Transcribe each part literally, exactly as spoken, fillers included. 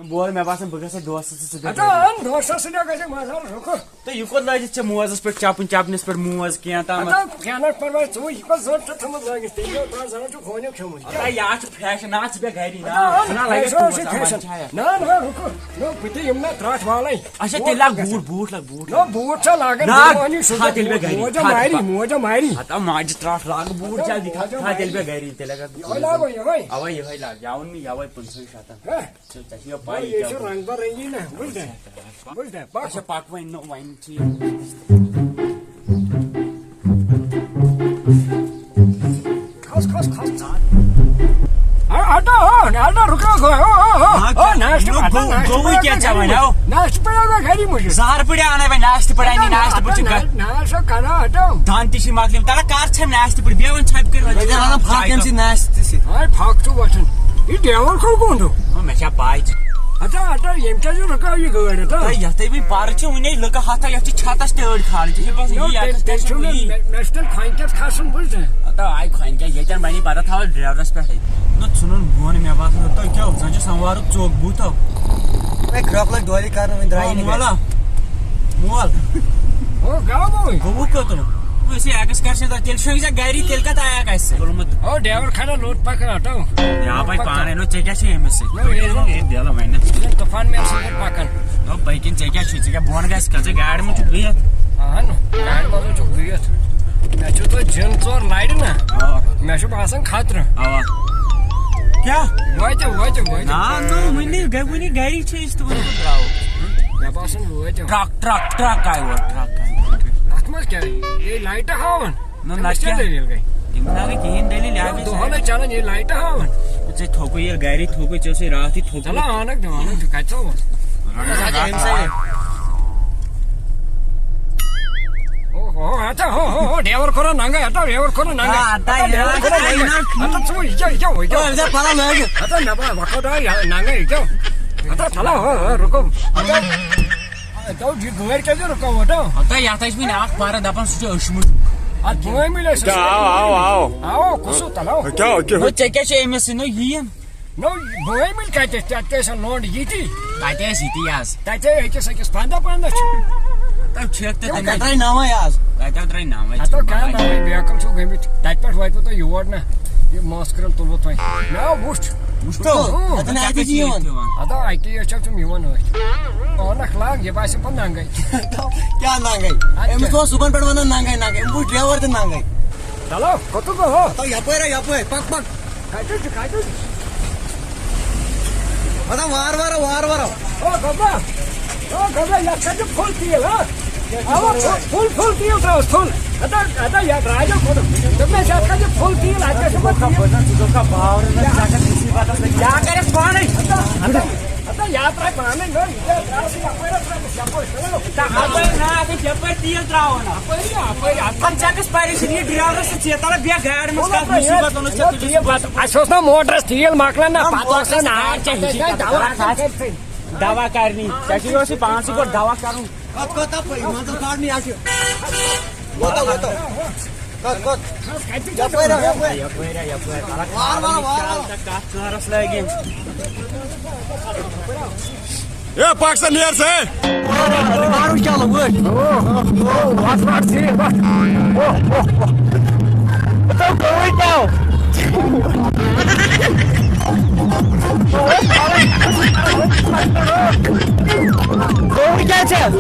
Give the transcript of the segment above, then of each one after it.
بول، مےٚ باسان بہٕ گژھٕ دوستس سۭتۍ۔ اچھا، اَن دوستس سۭتۍ گژھِ مزٕ، رُکو۔ تہٕ یہِ کوٚت لٲجِتھ ژےٚ موزس پٮ۪ٹھ چپُن چپنس پٮ۪ٹھ موز کینٛہہ تام؟ اچھا، کینٛہہ نہٕ پرواے، ژٕ وٕچھ، یہِ کوٚت زٔٹ چھِ تھٲومٕژ لٲگِتھ، تٔمۍ چھُ تَتھ زنان چھُ ہونیو کھیوٚمُت۔ اے، یہِ آز چھُ فیشن، نہ ژٕ بیٚہہ گرِ، نہ، اچھا، ژٕ نہ لٲگِو فیشن، پونٛسہٕ، فیشن۔ وۄنۍ چھا یہِ؟ نہ، نہ، رُکو، نہ، بہٕ تہِ یِمہٕ نہ ترٛٹھ والٕنۍ۔ اچھا، تیٚلہِ لاگ بوٗٹھ، بوٗٹھ لاگ، بوٗٹھ نہ، لاگ۔ بوٗٹھ چھا لاگان، نہ، بہٕ وَنہٕ یہِ سُہ ہا، تیٚلہِ بیٚہہ گرِ، موجا ہا، تیٚلہِ مارِ، بیٚہہ۔ موجا مارِ۔ ہتا ماجہِ ترٛٹھ لاگ، بوٗٹھ چھا، موجا ہا، مارِ۔ تیٚلہِ بیٚہہ گرِ، تیٚلہِ لاگ۔ یِہوٚے لاگو، یِہوٚے۔ اَوا، یِہوٚے لاگ، یہِ آوُن مےٚ یَوَے پٕنٛژٕہَے شَتَن۔ ہہ؟ ژےٚ، ژےٚ چھُیا پَے یہِ یہِ کیٛاہ چھُ گوٚو؟ رنٛگ بہ رنٛگی نہ، بوٗزتھا؟ بوٗزتھا؟ پَکھ۔ اچھا، پَکھ وۄنۍ، نہ، وۄنۍ چھِ یہِ۔ کھس، کھس، کھس۔ ہٹو، ہٹو، رُکو، ہو، ہو، ہو، ہو، ہو، ناشتہٕ نہ، پَتہٕ، گوٚو، ناشتہٕ گوٚوُے پَتہٕ کیٛاہ ژےٚ وۄنۍ، ہو؟ ناشتہٕ پَتہٕ گژھِ گَری مُجِر۔ زہر پٲٹھۍ اَنَے وۄنۍ ناشتہٕ پٲٹھۍ، اَنہِ ناشتہٕ پٲٹھۍ چھُ نہ، گژھِ۔ نہ، سا کَرو، ہٹو۔ دَنٛد تہِ چھِ مۄکلِمٕتۍ، تَلہ کَر ژھٮ۪ن ناشتہٕ پٲٹھۍ، بیٚیہِ وۄنۍ ژھۄپہِ کٔرِتھ وۄنۍ۔ بہٕ چھُس وَنان، پھاکھ کَمہِ سۭتۍ ناشتہٕ سۭتۍ؟ ہاے، پھاکھ چھُ وۄتھان۔ یہِ ڈیوَر کھوٚو کُن چھُ؟ ہو، مےٚ چھا پَے ژٕ۔ ہتا، ہتا، ییٚمہِ کیٛازِ رُکٲو یہِ گٲڑۍ، ہتا؟ ہتا، یَتھٕے وۄنۍ پَرٕ چھِ، وٕنے لُکہٕ ہَتھا، یَتھ چھِ چھَتَس تہِ أڑۍ کھالٕنۍ، ژےٚ چھےٚ باسان، نو، یی تیٚلہِ، اَتٮ۪تھ تیٚلہِ کیٛاہ چھُ چھُ مےٚ، یی؟ مےٚ، مےٚ چھُ تیٚلہِ کھۄنہِ کٮ۪تھ کھَسُن، بوٗزتھا؟ ہتا، آے کھۄنہِ کیٛاہ، ییٚتٮ۪ن بَنی پَتہٕ تھاوَو ڈرٛیورَس پٮ۪ٹھٕے۔ نہ، ژھٕنُن بۄن، مےٚ باسان، تۄہہِ کیٛاہ، زَن چھُ سَموارُک ژوٚک بُتھ، ہو۔ ہے، کرٛۄکھ لَگہِ دورِ کَرنہٕ وۄنۍ درٛایہِ نہٕ گَرِ۔ مولا، مول۔ او، گاو بوے۔ گوٚوُکھ کوٚت؟ وۄنۍ ٲسۍ excursion دار، تیٚلہِ چھُ أمِس گَری، تیٚلہِ کَتھ آیَکھ اَسہِ سۭتۍ؟ کوٚرمُت۔ او، ڈرٛیوَر کھڑا لوٚت پَکان آٹو۔ یا بھائی، پَکان۔ پانَے نو، ژےٚ کیٛاہ چھُے أمِس سۭتۍ؟ نو، یہِ نو۔ ہے، دِلہٕ وۄنۍ نہ۔ یہِ طوفان مےٚ سۭتۍ پَکان۔ نو، پٔکِن، ژےٚ کیٛاہ چھُے؟ ژےٚ کیٛاہ بۄن گژھِ کھژٕنۍ؟ گاڑِ منٛز چھُکھ بِہِتھ؟ اَہَن، گاڑِ منٛز چھُکھ بِہِتھ۔ مےٚ چھُ توتہِ زِنۍ ژور لَرِ نہ۔ آ۔ مےٚ چھُ باسان خطرٕ۔ اَوا۔ کیٛاہ؟ وٲتِو، وٲتِو، وٲتِو۔ نہ، نہ، وٕنی گٔے، وٕنی گَری چھِ أسۍ تہٕ وٕنی کوٚت درٛاوو؟ مےٚ باسان وٲتۍ یِم۔ ٹرٛک، ٹرٛک، ٹرٛک آیہِ اورٕ، ٹرٛک آیہِ۔ اَتھ منٛز کیٛاہ؟ یے لایٹہٕ ہاوان؟ نہ، نہ أمِس کیٛاہ کیٛاہ؟ دٔلیٖل گٔے؟ تٔمِس نہ گٔے کِہیٖنۍ دٔلیٖل، یہِ یہِ آو آسہِ دۄہلے چلان، یے لایٹہٕ ہاوان۔ ژےٚ تھوٚکُے ییٚلہِ گَرِ تھوٚکُے، ژےٚ اوسُے راتھٕے تھوٚکمُت۔ چلو، اَنکھ دِمہٕ، اَنکھ دِمہٕ، کَتہِ تھوٚوُن؟ او، ہو، ہو، ہتا، ہو، ہو، ہو، ڈیور کھوٚرُن ننگے، ہتا، ڈیور کھوٚرُن ننگے۔ آ، ہتا، ہتا، ڈیور کھوٚرُن ننگے۔ ہتا، ژٕ وٕچھ، یہِ کیٛاہ، یہِ کیٛاہ، یہِ کیٛاہ؟ او، أمۍ چھا پَلو لٲگِتھ؟ ہتا، مےٚ باسان، وۄنۍ کھوٚت یہِ ننگے، یہِ کیٛاہ؟ ہتا، چلو، ہو، ہو، رُکو۔ ہتا، ہتا، یہِ گٲڑۍ کیٛازِ رُکٲو، ہتا؟ ہتا، یَتھ ہا چھِ وٕنہِ اَکھ پَرٕ دَپان، سُہ چھُ اوٚشمُت۔ اَتھ بٲے مٕلۍ ٲسۍ۔ کیٛاہ، آو، آو، آو۔ آو، کُسُو تَلو۔ کیٛاہ، کیٛاہ؟ نو، ژےٚ کیٛاہ چھےٚ أمِس سۭتۍ؟ نو، یہِ بٲے مٕلۍ کَتہِ ٲسۍ؟ تَتہِ تہِ ٲسۍ لونٛڈ ییٚتی۔ تَتہِ ٲسۍ ییٚتی آز۔ تَتہِ ٲسۍ أکِس أکِس پنٛداہ پنٛداہ چھِ۔ تَتہِ چھِ تِم تَتہِ کَتہِ درٛاے نَوَے آز۔ تَتہِ درٛاے نَوَے۔ ہَتو کیٛاہ نَوَے بیکٕل چھِو گٔمٕتۍ؟ تَتہِ پٮ۪ٹھ وٲتوٕ تُہۍ یور نہ؟ یہِ ماس کٔرٕن تُلوٕ تۄہہِ۔ مےٚ آو وُچھ۔ وُچھتو؟ اۭں۔ اَتٮ۪ن اَتہِ چھِ یِوان۔ ہَتو اَکی یٲژ چھَو تِم یِوان أتھۍ۔ پانَکھ لاگ، یہِ باسہِ پَتہٕ ننٛگَے۔ کیٛاہ ننٛگَے؟ اَدٕ أمِس کیٛاہ؟ اوس صُبحَن پٮ۪ٹھ وَنان ننٛگَے ننٛگَے۔ أمۍ وُچھ ڈرٛیوَر تہِ ننٛگَے۔ چلو، کوٚتُک گوٚو ہو؟ ہَتو یَپٲرۍ ہا، یَپٲرۍ۔ پَک، پَک۔ کَتہِ چھُ، کَتہِ چھُ؟ ہتا وارٕ وارٕ، وارٕ وارٕ۔ او گۄبرا، او گۄبرا، یَتھ کَتہِ چھُ فُل تیٖل، ہا؟ اَوا، فُل، فُل، فُل تیٖل ترٛاوُس، فُل۔ ہتا، ہتا، یَتھ راجا کوٚرُکھ۔ دوٚپمَس، یَتھ کَتہِ چھُ فُل تیٖل، اَتہِ گژھِ یِمَن تیٖل۔ ژٕ چھُکھ باورٕ نہ، ژٕ ہٮ۪کَکھ مُصیٖبتَس لٔگِتھ۔ کیٛاہ کَرٮ۪س پانَے؟ ہتا، ہتا، ہتا، یَتھ ترٛاوِ پانَے، نہ، یہِ ترٛاو ژٕ یَپٲرۍ، ترٛاو ژٕ یَپٲرۍ، ترٛاو۔ تہٕ اَپٲرۍ نہ، اَتھ چھِ یَپٲرۍ تیٖل ترٛاوُن۔ اَپٲری، اَپٲری، اَپٲری۔ پَتہٕ چھَکھ أسۍ پریشٲنی، ڈرٛیورَس سۭتۍ ژےٚ تَران بیٚیہِ گاڑِ منٛز کَتھ مُصیٖبت اوٚنُتھ ژےٚ تُلِتھ؟ اَسہِ اوس نا موٹرَس تیٖل مۄکلان نا، پَتہٕ اوس نا نار ژےٚ ہِشی کانٛہہ دَوا کَرنہِ۔ دَوا کَرنہِ۔ ژےٚ چھُے یوت سُہ پانسٕے گۄڈٕ دَوا کَرُن۔ کَتھ، کَتھ اَپٲرۍ؟ منٛزٕ کَڑنی اَتہِ۔ وَتو، وَتو۔ کَتھ، کَتھ؟ یَپٲرۍ آو، یَپٲرۍ۔ یَپٲرۍ آو، یَپٲرۍ۔ وارٕ، وارٕ، وارٕ، وارٕ۔ کَتھ کَرَس لٲگِن؟ اے، پَک سا، نیر سا، اے۔ مارو چلو، وٕچھ۔ وَتھ، وَتھ، ژیٖرۍ وَتھ۔ تو گوٚوٕے کیٛاہ؟ گوٚوٕے کیٛاہ ژےٚ؟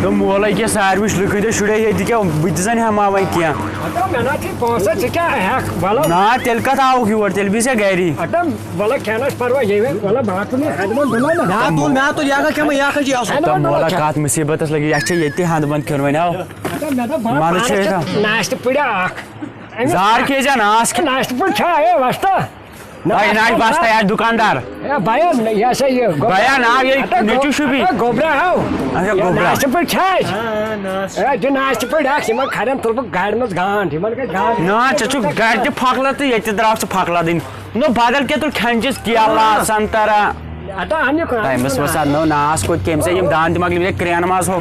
تہٕ مولے کیٛاہ ساروٕے چھِ لُکہٕ تہٕ شُرے ییٚتہِ کیٛاہ بہٕ تہِ زَن ہٮ۪مہٕ ہا وۄنۍ کینٛہہ۔ ہَتو مےٚ نا چھِ پونٛسہٕ، ژٕ کیٛاہ ہٮ۪کھ؟ وَلہٕ۔ نا، تیٚلہِ کَتھ آوُکھ یور؟ تیٚلہِ بِہزِ گَری۔ ہَتو وَلہٕ کھٮ۪نَس پَرواے، ییٚمہِ وَلہٕ بہٕ ہا تُلہٕ یہِ ہَتھ منٛز دُنٛدٕ نا۔ نا، تُل مےٚ ہا تُل، یہِ ہا کھٮ۪مہٕ، یہِ ہا کھٮ۪مہٕ، یہِ ہا سُہ۔ ہَتو مولہ کَتھ مُصیٖبتَس لٔگِتھ، اَسہِ چھےٚ ییٚتہِ تہِ ہَنٛد منٛد کھیوٚن وۄنۍ، آو۔ مےٚ دوٚپ، بہٕ مَنٛدٕ چھِ پانَس أسۍ کھٮ۪تھ ناشتہٕ پُڑیا اکھ۔ أمِس زار کھے زِ ناس کھے۔ ناشتہٕ پُڑ چھا؟ اے وۄستا۔ نہ، تۄہہِ نہ آسہِ بس، تۄہہِ آسہِ دُکاندار۔ ہے، بیا، یہِ ہسا یہِ گوٚبرا۔ بیا، ناو یہِ ہتا نیٚچوٗ چھُ بیٚیہِ۔ ہتا گوٚبرا ہاو۔ اچھا، یہِ گوٚبرا۔ ناشتہٕ پٲٹھۍ چھا اَسہِ؟ ہے، دِ ناشتہٕ پٲٹھۍ اکھ، یِمن کھرٮ۪ن تُلہٕ بہٕ گاڑِ منٛز گانٛٹھ، یِمن گژھِ گانٛٹھ۔ نہ، ژےٚ چھُکھ گرِ تہِ پھۄکھ لَتہٕ، ییٚتہِ تہِ درٛاو ژٕ پھۄکھ لَتٕنۍ۔ نو، بدل کینٛہہ تُل، کھٮ۪ن چیٖز، کیلہٕ، آ۔ سنٛگترا۔ ہتا اَنہِ کانٛہہ۔ تٔمِس وٕچھ سا، نو، ناس کوٚت کٔمۍ ژےٚ یِم دان دِماغ، یِم گٔے کرٛینہٕ منٛز ہو۔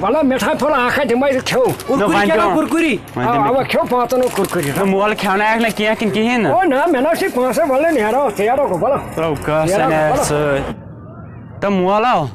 وَلہٕ، مِٹھاے پھوٚل اکھ ہا دِمے ژٕ کھیوٚو۔ نہ، کُرکُری وۄنۍ کیٛاہ کیٛاہ؟ کَرو، کُرکُری؟ وۄنۍ آ، دِمے۔ اَوا، کھیوٚو پانٛژَن ہُنٛد کُرکُری۔ نہ، مول کھٮ۪ونایَکھ نہ کینٛہہ کِنہٕ کِہیٖنۍ نہٕ؟ او نہ، مےٚ نہ حظ چھِ پونٛسہٕ، وَلہٕ نیرو، ژٕ یارو گوٚو، وَلہٕ۔ ترٛاو کٲنٛسہِ نیرو، نیرِ وَلہٕ۔ سۭتۍ۔ تہٕ مولو،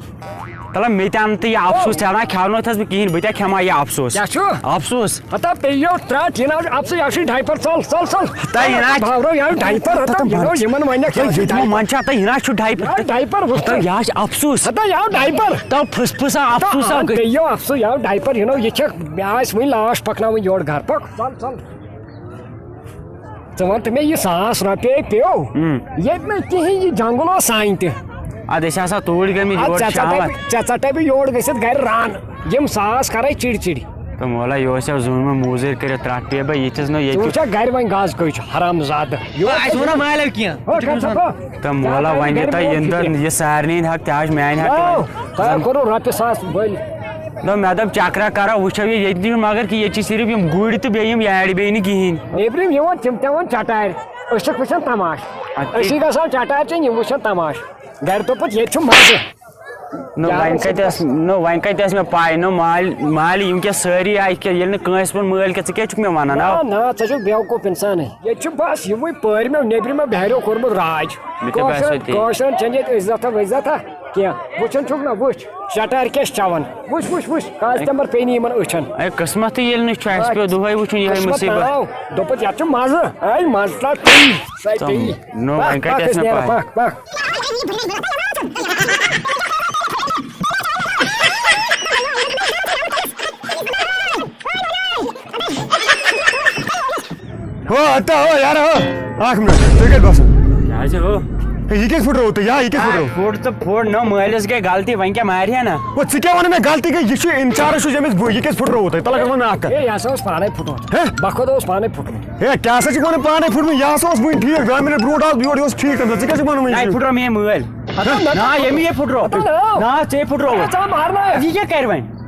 تَلہٕ مےٚ تہِ اَن تہٕ یہِ افسوٗس تہِ اَنان، کھٮ۪ونو تھَس بہٕ کِہیٖنۍ، بہٕ تہِ ہا کھٮ۪مہٕ ہا یہِ افسوٗس۔ کیٛاہ چھُ؟ افسوٗس۔ ہتا پیٚیو ترٛٹھ، یہِ نہ حظ افسوٗس، یہِ حظ چھُ ڈایپر، ژَل، ژَل، ژَل۔ ہتا یہِ نہ حظ بابرو، یہِ حظ ڈایپر، ہتا، ہتا یہِ حظ یِمن وَنہِ، یہِ حظ ییٚتہِ یِمو ڈایپر۔ منٛدچھا، ہتا یہِ نہ حظ چھُ ڈایپر۔ یہِ حظ ڈایپر وُچھ ہتا ژٕ۔ یہِ حظ چھُ افسوٗس۔ ہتا یہِ حظ ڈایپر۔ تو پھٕس پھٕس آ، افسوٗس آ۔ ہتا پیٚیو افسوٗس، یہِ حظ ڈایپر، یہِ نہ، یہِ چھےٚ، مےٚ آسہِ وُنہِ لاش پکناوٕنۍ یورٕ گرٕ۔ پک، ژَل، ژَل۔ ژٕ وَن تہٕ مےٚ، یہِ ساس رۄپیہِ پیٚو؟ اۭں۔ ییٚتہِ نہٕ کِہیٖنۍ، یہِ جنگل اوس سانہِ تہِ۔ اَدٕ أسۍ آسہٕ ہا توٗرۍ گٔمٕتۍ اَدٕ یور ژےٚ ژَٹے شامَس۔ بہٕ، ژےٚ ژَٹے بہٕ یور گٔژھِتھ گرِ ران۔ یِم ساس کَرَے چِڑ چِڑ۔ تہٕ مولا، یہِ اوس یَوٕ زوٗنمُت موزوٗرۍ کٔرِتھ ترٛٹھ پیٚیہِ بہٕ ییٚتِس نہٕ ییٚتہِ۔ ژٕ وٕچھا گرِ وۄنۍ گاسہٕ کٔہۍ چھُ، حرام زادٕ۔ ہا، اَسہِ ووٚن نا مالٮ۪و کینٛہہ۔ ہو، کھَسا، ہو۔ تہٕ مولا، وۄنۍ یہِ تۄہہِ یِن تہٕ یہِ سارنٕے ہِنٛدۍ حق تہِ حظ چھُ میٛانہِ حق تہِ۔ نو، تۄہہِ کوٚروٕ رۄپیہِ ساس بٔلۍ۔ نہ، مےٚ دوٚپ چکرا کرو، وٕچھو یہِ ییٚتہِ نِش، مگر کہِ ییٚتہِ چھِ صرف یِم گُرۍ تہٕ بیٚیہِ یِم یارِ بیٚیہِ نہٕ کِہیٖنۍ۔ نیٚبرِم یِوان تِم تہِ یِوان چٹارِ، أسۍ چھِکھ وٕچھان تماشہٕ۔ اَدٕ أسی گژھو چٹارِ چیٚنۍ، یِم وٕچھن تماشہٕ۔ گرِ دوٚپُکھ ییٚتہِ چھُ مزٕ۔ نہ، کیٛاہ وۄنۍ اوس کتہِ ٲس، نہ، وۄنۍ کتہِ ٲس مےٚ پاے، نہ، مالۍ، مالۍ یِم کیٛاہ سٲری آیہِ کہِ ییٚلہِ نہٕ کٲنٛسہِ ووٚن مٲلۍ کہِ ژٕ کیٛاہ چھُکھ مےٚ ونان، آو؟ نہ، نہ، ژٕ چھُکھ بیوقوٗف انسانٕے۔ ییٚتہِ چھُ بس یِموٕے پٲرمیو نیٚبرِمو بہریو کوٚرمُت راج۔ مےٚ کیٛاہ باسیو کٲشرٮ۪ن، تی۔ کٲشرٮ۪ن چھَنہٕ ییٚتہِ عزتھا وزتھا کینٛہہ۔ وٕچھان چھُکھ نہ، وٕچھ، چٹارۍ کیٛاہ چھِ چٮ۪وان۔ وٕچھ، وٕچھ، وٕچھ، کاژِ تمبر پیٚیہِ نہٕ یِمن أچھن۔ اے، قٕسمت تہِ ییٚلہِ نہٕ چھُ، اَسہِ پیوٚو دۄہے وٕچھُن یِہوٚے قٕسمت مُصیٖبت۔ آو، دوٚپُکھ، یَتھ چھُ مَزٕ۔ اے، مَزٕ ژَٹ ژٕے، سۄے تَم، پیٚیہِ۔ نو، پَکھ، وۄنۍ کَتہِ پَکھ، آسہِ أسۍ مےٚ نیرو، پَے؟ پَکھ، پَکھ۔ ہو، ہتا، ہو، یارا، ہو۔ اکھ منٹ، تُہۍ کتہِ باسان؟ کیٛازِ ہو؟ ہے، یہِ کیٛازِ پھُٹروو تۄہہِ؟ یا، یہِ کیٛازِ پھُٹروو؟ پھُٹ تہٕ پھُٹ، نہ، مٲلِس گٔے غلطی، وۄنۍ کیٛاہ مارِ ہا نہ؟ او، ژٕ کیٛاہ وَنان مےٚ غلطی گٔے؟ یہِ چھُ انچارج چھُ ییٚمِس بہٕ، یہِ کیٛازِ پھُٹروو تۄہہِ؟ تَلہٕ کَرٕ وۄنۍ مےٚ اکھ کَتھ۔ ہے، یہِ ہسا اوس پانے پھُٹمُت۔ ہے؟ بخت اوس پانے پھُٹمُت۔ ہے، کیٛاہ سا چھُکھ وَنان پانے پھُٹمُت؟ یہِ ہسا اوس وُنہِ ٹھیٖک، دَہ مِنٹ برونٛٹھ آو یورٕ، یہِ اوس ٹھیٖک تَمہِ ساتہٕ۔ ژٕ کیٛازِ چھُکھ وَنان وۄنۍ یہِ نہ، یہِ چیٖز؟ پھُٹروو مےٚ مٲلۍ۔ ہہ؟ نہ، ییٚمہِ یہِ پھُٹروو۔ ہہ؟ نہ، ژےٚ پھُٹروو۔ ژٕ ہا مارناوکھ۔ یہِ کیٛاہ کَرِ وۄنۍ؟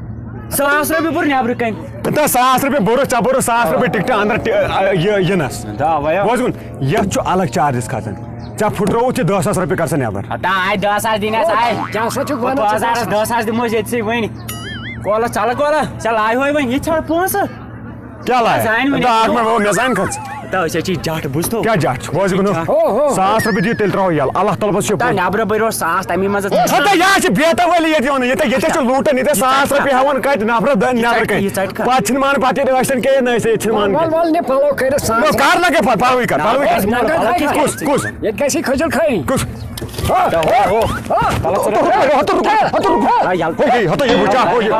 ساس رۄپیہِ بوٚر نٮ۪برٕ کَنۍ۔ تہٕ ساس رۄپیہِ بوٚرُتھ، ژےٚ بوٚرُتھ ساس رۄپیہِ ٹِکٹہِ اَنٛدر ٹِ-، آ، یہِ، یِنَس۔ دا، وَیو۔ بوز وُن، یَتھ چھُ الگ چارجِز کھسان۔ ژےٚ پھُٹرووُتھ یہِ دَہ ساس رۄپیہِ، کر سا نٮ۪بر۔ ہتا، آے دَہ ساس دِنۍ اَسہِ، آے۔ کیٛاہ سا چھُکھ وَنان ژٕ؟ پانٛژھ ساس، دَہ ساس دِمو أسۍ ییٚتھٕے وۄنۍ۔ کولہٕ، ژَلہٕ کولہٕ، ژےٚ لایہوے وۄنۍ یہِ ژھانٛڈ پونٛسہٕ۔ کیٛاہ لایہِ؟ زانہِ وۄنۍ۔ دا، اَکھ مِنٹ، مےٚ زانہِ کھٔژ۔ ہتا، أسۍ حظ چھِ جَٹھ، بوٗزتھو؟ کیٛاہ جَٹھ چھُ؟ بوز یہِ گوٚو۔ ہو، ہو۔ ساس رۄپیہِ دِیِو، تیٚلہِ ترٛاوو یَلہٕ۔ اللہ تعالیٰ ہَس چھُ ہتا، پوٚز۔ نٮ۪برٕ بٔرۍ ساس، تَمی منٛز ہَتا، یہِ حظ چھِ بیتاب وٲلی ییٚتہِ وَنان۔ ییٚتہِ، ییٚتہِ حظ چھِ لوٗٹان، ییٚتہِ حظ ساس رۄپیہِ ہٮ۪وان کَتہِ نفرَس، دَ-، یہِ نٮ۪برٕ ژَٹہِ، کَنہِ۔ یہِ ژَٹہِ کَتھ؟ پَتہٕ چھِنہٕ مانان، پَتہٕ ییٚلہِ ٲسۍ تَن کیٛاہ نہ ٲسۍ، ییٚتہِ چھِنہٕ مانان وَل، کینٛہہ۔ وَل، نہِ پَلو کٔرِتھ ساس۔ نہ، کَر لَگے پَتہٕ، پَلوٕے کَر، پَلوٕے کَر۔ نہ، نہ، نہ، کُس، کُس؟ ییٚتہِ گژھِ کھٔجر خٲری۔ کُس؟ ہو، ہو، ہو۔ پَلو ژَٹو۔ ہَتہٕ رُکو، ہَتہٕ رُکو، ہَتہٕ رُکو۔ آ، یَلہٕ۔ ہو، یہِ، ہَتہٕ یہِ وٕچھا، ہو، یہِ۔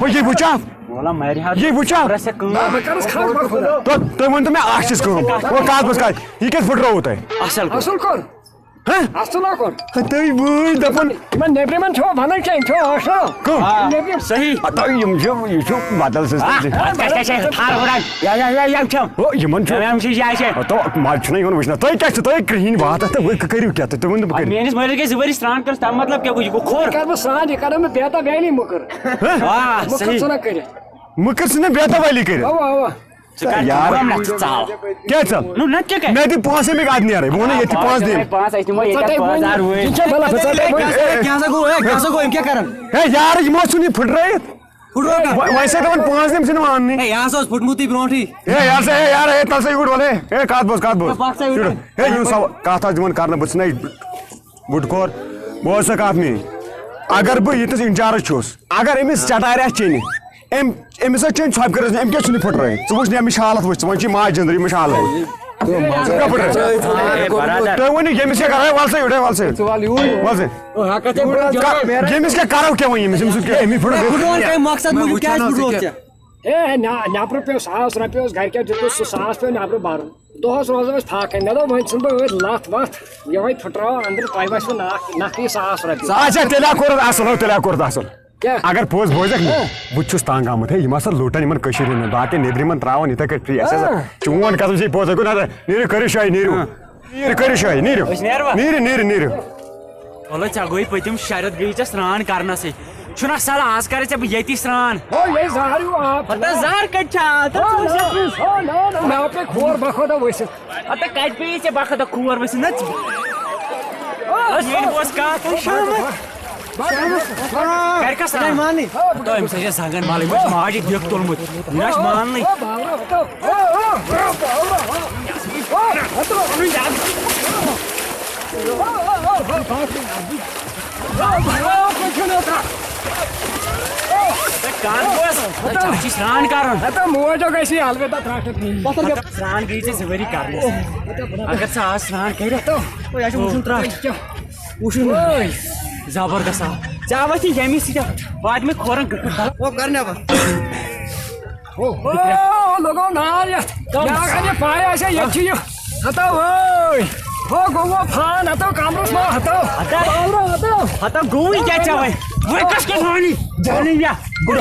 ہو، یہِ وٕچھا۔ مولا مارِ ہا۔ یہِ وٕچھا۔ پرٛٮ۪س ژےٚ کٲم۔ بہٕ کَرَس خاص مَخُدا۔ تُہۍ، تُہۍ ؤنۍ تو مےٚ اَکھ چیٖز کٲم۔ وۄنۍ کَتھ بہٕ کَتھ، یہِ کیٛازِ پھٕٹرٲووٕ تۄہہِ؟ اَصٕل کوٚر۔ اَصٕل ہہ؟ اَصٕل ہا کوٚر۔ ہہ، تُہۍ وٲتۍ دَپان۔ یِمَن نیٚبرِمٮ۪ن چھُوا وَنان کینٛہہ؟ یِم چھِوا آشنا؟ کٕم؟ آ، نیٚبرِم۔ صحیح۔ ہہ، تۄہہِ یِم چھِ، یہِ چھُ بدل system۔ آ، تہِ۔ اَتھ کیٛاہ چھِ اَسہِ تھَر ہُران؟ یا، یا، یا، یا وٕچھو۔ ہو، یِمَن چھُ۔ یا، یِم چھِ جایہِ چھِ۔ ہہ، تو مَزٕ چھُنہ یِوان وٕچھنَس۔ تُہۍ کیٛاہ چھِ، تُہۍ کرٛہِنۍ واتھ اَتھ تہٕ وۄنۍ کٔرِو کیٛاہ تُہۍ؟ تُہۍ ؤنِو بہٕ آ، کٔرِو۔ میٛٲنِس مٲلِس گٔے زٕ ؤری سرٛان کٔرٕس، تَمیُک مطلب کیٛاہ گوٚو؟ یہِ گوٚو کھوٚر۔ کَرٕ بہٕ سرٛان، یہِ کَرٕ بہٕ بیتاب ویلی مٔکٕر۔ ہہ؟ آ، مٔکٕر صحیح۔ ژھٕنان کٔرِتھ۔ مٔکٕر ژھٕنان بیتاب ویلی کٔرِتھ۔ اَوا، اَوا۔ ژٕ کر یار۔ کٲم نہ، ژٕ ژاو۔ کیٛاہ ژٕ؟ نو، نہ تہِ کیٛاہ؟ مےٚ دِ پونٛسہٕ، مےٚ اَدٕ نیرَے۔ بہٕ وَنہٕ ییٚتہِ پونٛسہٕ دِمَے۔ پانٛژھ، أسۍ دِمو ییٚتہِ پونٛسہٕ دار وٲلۍ۔ یہِ کیٛاہ بَلا فِسا؟ ہے، کیٛاہ سا گوٚو؟ ہے، کیٛاہ سا گوٚو؟ أمۍ کیٛاہ کَرَن؟ ہے یار، یِمو ژھُن یہِ پھٕٹرٲیِتھ۔ پھٕٹرٲو کَتھ؟ وۄنۍ، وۄنۍ سا دَپان پانٛژھ دِم، ژھٕنہٕ وَننٕے۔ ہے، یہِ ہسا اوس پھُٹمُتٕے برونٛٹھٕے۔ ہے یار سا، ہے یار، ہے تَل سا یوٗرۍ وَلہٕ، ہے۔ ہے، کَتھ بوز، کَتھ بوز۔ ہے، پَکھ سا یوٗرۍ۔ یوٗرۍ۔ ہے، یِم سا-، کَتھ حظ دِوان کَرنہٕ، بہٕ ژھٕنَے بُڈٕ کور، بوز سا کَتھ میٛٲنۍ۔ اگر بہٕ ییٚتَس اِنچارٕج چھُس، اگر أمِس چٹارِ آسہِ چیٚنہِ، أمۍ، أمِس آسہِ چیٚنہِ ژھۄپہٕ کٔرِتھ، أمۍ کیٛازِ چھُنہٕ یہِ پھٕٹرٲیِتھ؟ ژٕ وٕچھ نہٕ أمِس چھِ حالت وٕچھ، ژٕ وۄنۍ چھِ یہِ ماجہِ أنٛدرٕ، أمِس چھِ حالت۔ ژٕ کَپٲرۍ رَٹھ؟ ہے، برادر۔ تُہۍ ؤنِو، ییٚمِس کیٛاہ کَرو؟ ہے، وَل سا یوٚرَے، وَل سا یوٚرَے۔ ژٕ وَل یوٗرۍ۔ وَل سا۔ او، ہا، کَتھ ہے، بہٕ کا-، ییٚمِس کیٛاہ کَرو کیٛاہ وۄنۍ ییٚمِس؟ أمِس سۭتۍ کیٛاہ؟ أمی پھٕٹرٲو۔ بہٕ وَنہٕ کَمہِ مقصد موٗجوٗب کیٛازِ پھٕٹرووُتھ ژےٚ؟ ہے، ہے، نہ-، نٮ۪برٕ پیوٚو ساس رۄپیہِ اوس گَرِکٮ۪و دیُتمُت، سُہ ساس پیوٚو نٮ۪برٕ بَرُن۔ دۄہَس روزو أسۍ فاقے۔ مےٚ دوٚپ، وۄنۍ ژھٕنہٕ بہٕ أتھۍ لَتھ وَتھ، یِہوٚے پھٕٹراوو أنٛدرٕ، تۄہہِ وَسِوٕ نَکھ، نَکھٕ یہِ ساس رۄپیہِ۔ اچھا، تیٚلہِ ہا کوٚرُتھ اَصٕل، ہو، تیٚلہِ ہا کوٚرُتھ اَصٕل۔ کیٛاہ؟ اگر پوٚز بوزکھ نہٕ، ہہ۔ بہٕ تہِ چھُس تنٛگ آمُت۔ ہے، یِم ہسا لوٗٹن یِمن کٔشیٖرِ ہٕنٛدٮ۪ن، باقین نیٚبرِمن ترٛاوان یِتھے کٔٹھۍ free۔ اَسہِ ہسا، ہہ۔ چون قسم چھے پوٚز، ہے، گوٚو نہ، نیٖرِو کٔرِو شٲہی، نیٖرِو۔ ہہ۔ نیٖرِو، کٔرِو شٲہی، نیٖرِو۔ أسۍ نیروا؟ نیٖرِو، نیٖرِو، نیٖرِو۔ وَلہٕ، ژےٚ گوٚوُے پٔتِم شےٚ رٮ۪تھ گٔیی ژےٚ سرٛان کرنَسٕے۔ چھُنہ سَل آز کَرے ژےٚ بہٕ ییٚتی سرٛان۔ ہو، یے زہر ہیوٗ آب چھُ۔ ہَتہٕ زہر کَتہِ چھِ آ؟ تہٕ ہو، ژٕ وٕچھ نہ، سا۔ ہو، نہ، نہ، مےٚ ہا پیٚیہِ کھور بۄکھوَ دۄہ ؤسِتھ۔ ہَتہٕ کَتہِ پیٚیہِ ژےٚ بۄکھوَ دۄہ کھور ؤسِتھ؟ نہ ژٕ۔ ہو، ییٚلہِ بہٕ اوس کَتھ شامَس۔ گرِ کس آ؟ ماننٕے۔ ہتو، أمِس ہا چھِ زنٛگن ملٕے، أمِس چھُ ماجہِ دیُک تُلمُت۔ یہِ نہ چھُ ماننٕے۔ ہے، کر بوز۔ ہے، ژےٚ چھُے سرٛان کرُن۔ ہتو، موج گژھِ الوِدا ترٛٹھ نِنۍ۔ سرٛان گٔیی ژےٚ زٕ ؤری کرنس۔ اگر ژٕ آز سرٛان کٔرِتھ، ہے، یہِ چھُ وُشُن ترٛٹھ۔ وٕچھِو۔ وٕے۔ زبردست آو۔ ژےٚ آوتھ یہِ ییٚمی سۭتۍ۔ واتہِ مےٚ کھورن گٔٹھٕ۔ او، کر نٮ۪بر۔ او، لگو نار یتھ۔ کم؟ مےٚ اگر یہِ پاے آسہِ ہا، ییٚتہِ چھُ یہِ۔ ہتو وٲے۔ ہو، گوٚو وۄنۍ فان، ہتو کمرس منٛز، ہتو۔ ہتو۔ کمرس، ہتو۔ ہتو گوٚوٕے کیٛاہ ژےٚ وۄنۍ؟ وۄنۍ کس کیٛاہ وَنی؟ جانٕے مےٚ۔ گُرا۔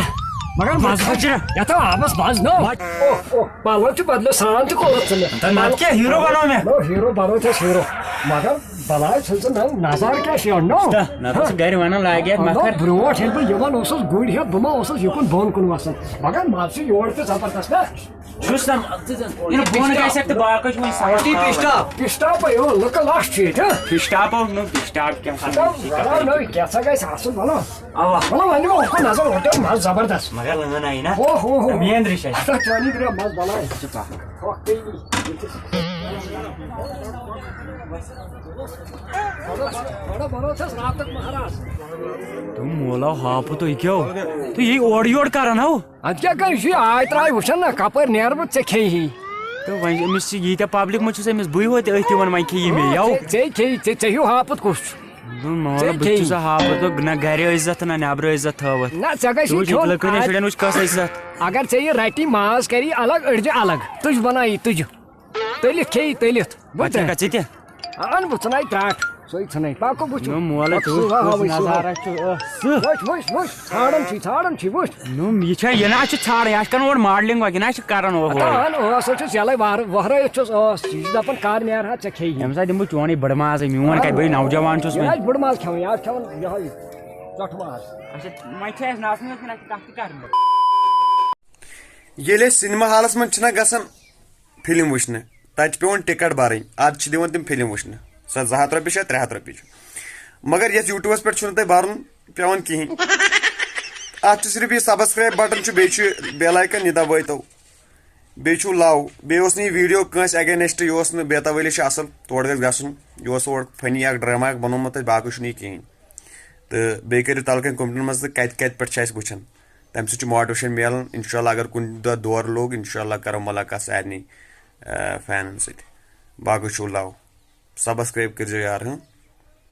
مگر مزٕ چھُ۔ یتھ آو آبس مزٕ، نو۔ او، او، پلو تہِ بدلو، سرٛان تہِ کوٚرُتھ ژٕ مےٚ۔ تہٕ نتہٕ کیٛاہ، ہیٖرو بنوو مےٚ۔ نو، ہیٖرو بنوو ژےٚ ہیٖرو۔ مگر بلاے چھُ ژٕ نہ نظر کیٛاہ چھِ یَنہٕ نو؟ نہ تہٕ چھُ گرِ وَنان لاگہِ اَتہِ نہ، مَکھر۔ برونٛٹھ ییٚلہِ بہٕ یِوان اوسُس گُرۍ ہٮ۪تھ، بہٕ ما اوسُس یُکُن بۄن کُن وَسان؟ مگر مَزٕ چھُ یورٕ تہِ زبردست نہ۔ چھُس نہ، یہِ بۄن گژھِ اَتھ تہٕ باقٕے چھُ وۄنۍ سَہَل۔ تی پِشٹاپ۔ پِشٹاپَے، اَو، لُکہٕ لَش چھُ ییٚتہِ، ہہ؟ پِشٹاپو نہٕ، پِشٹاپ کیٛاہ چھُ؟ ہَتو، یہِ چھِ وَلہٕ کَتھٕے۔ نٔے، کینٛژھا گژھِ آسُن، وَلہٕ۔ اَوا۔ وَلہٕ وۄنۍ دِمو اُکُن نظر، ہوٹل مَزٕ زبردست۔ مگر لٲن آیہِ نہ۔ او ہو ہو۔ مین رِش اَسہِ۔ اَتھ چانی درٛاو مَزٕ بَلاے۔ ژٕ پَکھ۔ تہٕ مولا ہاپہٕ تُہۍ کیٛاہ ہو؟ تُہۍ یی اورٕ یورٕ کران ہو؟ ادٕ کیٛاہ کرٕ، یہِ چھُ یہِ آے ترٛاے وٕچھان نہ، کپٲرۍ نیرٕ بہٕ ژےٚ کھیٚیہِ ہی۔ تہٕ وۄنۍ أمِس چھِ ییٖتیٛاہ پبلِک منٛز چھُس أمِس بٕے ہوت أتھۍ یِوان، وۄنۍ کھیٚیہِ مےٚ یَو۔ ژےٚ، ژےٚ کھیٚیہِ، ژےٚ، ژےٚ ہیوٗ ہاپُت کُس چھُ؟ دوٚپُن، مولا، ژےٚ بہٕ تہِ کھیٚیہِ۔ چھُس ہاپُت، نہ گرِ عزت نہ نٮ۪برٕ عزت تھٲوَتھ۔ نہ، ژےٚ گژھی ژٕ وٕچھ، کھیوٚن۔ لٔکرِ ہٕنٛدٮ۪ن شُرٮ۪ن وٕچھ کۄس عزت۔ اگر ژےٚ یہِ رٹی ماز کری الگ، أڑجہِ الگ، تُج بنایی تُجہِ۔ تٔلِتھ کھیٚیہِ تٔلِتھ۔ پتہٕ چھکھا ژٕ تہِ؟ اَن بہٕ ژھٕنَے ترٛٹھ، سۄے ژھٕنَے۔ پَکو بٕتھِ۔ نو مولہ، پَکھ ژٕ سُہ وٕچھ، ہاوَے، سُہ نظارہ چھُ، ٲہ، سُہ۔ وٕچھ، وٕچھ، وٕچھ، ژھانڈان چھی، ژھانڈان چھی، وٕچھ۔ نو، یہِ چھا، یہِ نہ چھُ ژھانڈان، یہِ آسہِ کران اورٕ modeling وغیرہ، یہِ نہ چھُ کران اورٕ۔ ہتا ہن، ٲس حظ چھُس یَلَے وار-، وۄہرٲیِتھ چھُس ٲس، یہِ چھُ دَپان کَر نیرٕ ہا ژےٚ کھیٚیہِ۔ ییٚمہِ ساتہٕ دِمہٕ بہٕ چونٕے بٔڑ ماز، میون کَتہِ بہٕ نوجوان چھُس یہِ وۄنۍ۔ آسہِ بٔڑ ماز کھٮ۪وان، یہِ آسہِ کھٮ۪وان یِہوٚے ژۄٹھ ماز۔ اچھا، وۄنۍ چھِ اَسہِ نَژنٕے یوت کِنہٕ اَسہِ چھِ کَتھ تہِ کَرٕنۍ؟ ییٚلہِ أسۍ سینما ہالَس منٛز چھِنہ گژھان، فلم وٕچھنہِ، تتہِ چھِ پٮ۪وان ٹکٹ برٕنۍ، ادٕ چھِ دِوان تِم فلم وٕچھنہِ، سۄ زٕ ہتھ رۄپیہِ چھا، ترٛےٚ ہتھ رۄپیہِ چھِ۔ مگر یتھ یوٗٹیوبس پٮ۪ٹھ چھُنہٕ تۄہہِ برُن پٮ۪وان کِہیٖنۍ۔ اتھ چھُ صرف یہِ subscribe button چھُ، بیٚیہِ چھُ bell icon، یہِ دبٲیتو۔ بیٚیہِ چھُو love، بیٚیہِ اوس نہٕ یہِ video کٲنٛسہِ against، یہِ اوس نہٕ بے توٲلی چھِ اصل، تورٕ گژھِ گژھُن۔ یہِ اوس اورٕ funny اکھ ڈرامہ اکھ بنومُت تتہِ، باقٕے چھُنہٕ یہِ کِہیٖنۍ۔ تہٕ بیٚیہِ کٔرِو تلہٕ کنہِ comment منٛز تہٕ کتہِ کتہِ پٮ۪ٹھ چھِ اسہِ وٕچھان۔ تمہِ سۭتۍ چھُ motivation میلان۔ انشاءاللہ اگر کُنہِ دۄہ دورٕ لوٚگ، انشاءاللہ کرو ملاقات سارنٕے، آ، فینن سۭتۍ۔ باقٕے چھُو love۔ Subscribe کٔرۍزیو یار، ہٕنٛہ۔